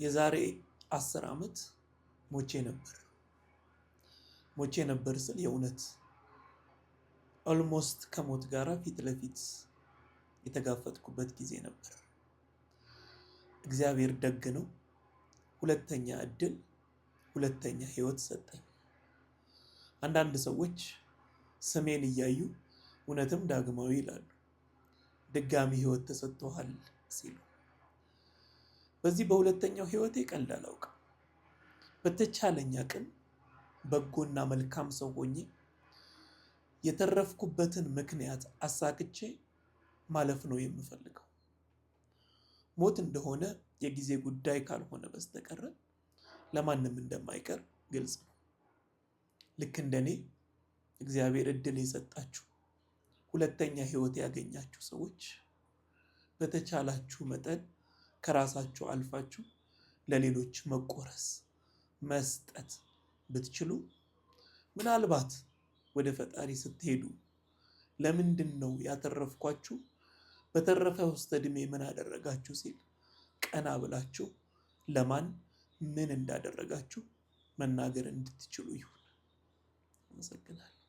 የዛሬ 10 ዓመት ሞቼ ነበር። ሞቼ ነበር ስል የእውነት almost ከሞት ጋር ፊት ለፊት የተጋፈጥኩበት ጊዜ ነበር። እግዚአብሔር ደግ ነው። ሁለተኛ እድል፣ ሁለተኛ ህይወት ሰጠኝ። አንዳንድ ሰዎች ስሜን እያዩ እውነትም ዳግማዊ ይላሉ፣ ድጋሚ ህይወት ተሰጥቶሃል ሲሉ። በዚህ በሁለተኛው ህይወቴ ቀልድ አላውቅም። በተቻለኝ አቅም በጎና መልካም ሰው ሆኜ የተረፍኩበትን ምክንያት አሳክቼ ማለፍ ነው የምፈልገው። ሞት እንደሆነ የጊዜ ጉዳይ ካልሆነ በስተቀረ ለማንም እንደማይቀር ግልጽ ነው። ልክ እንደኔ እግዚአብሔር እድል የሰጣችሁ፣ ሁለተኛ ህይወት ያገኛችሁ ሰዎች በተቻላችሁ መጠን ከራሳችሁ አልፋችሁ ለሌሎች መቆረስ፣ መስጠት ብትችሉ ምናልባት ወደ ፈጣሪ ስትሄዱ ለምንድን ነው ያተረፍኳችሁ፣ በተረፈ ውስጥ ዕድሜ ምን አደረጋችሁ ሲል ቀና ብላችሁ ለማን ምን እንዳደረጋችሁ መናገር እንድትችሉ ይሁን። አመሰግናለሁ።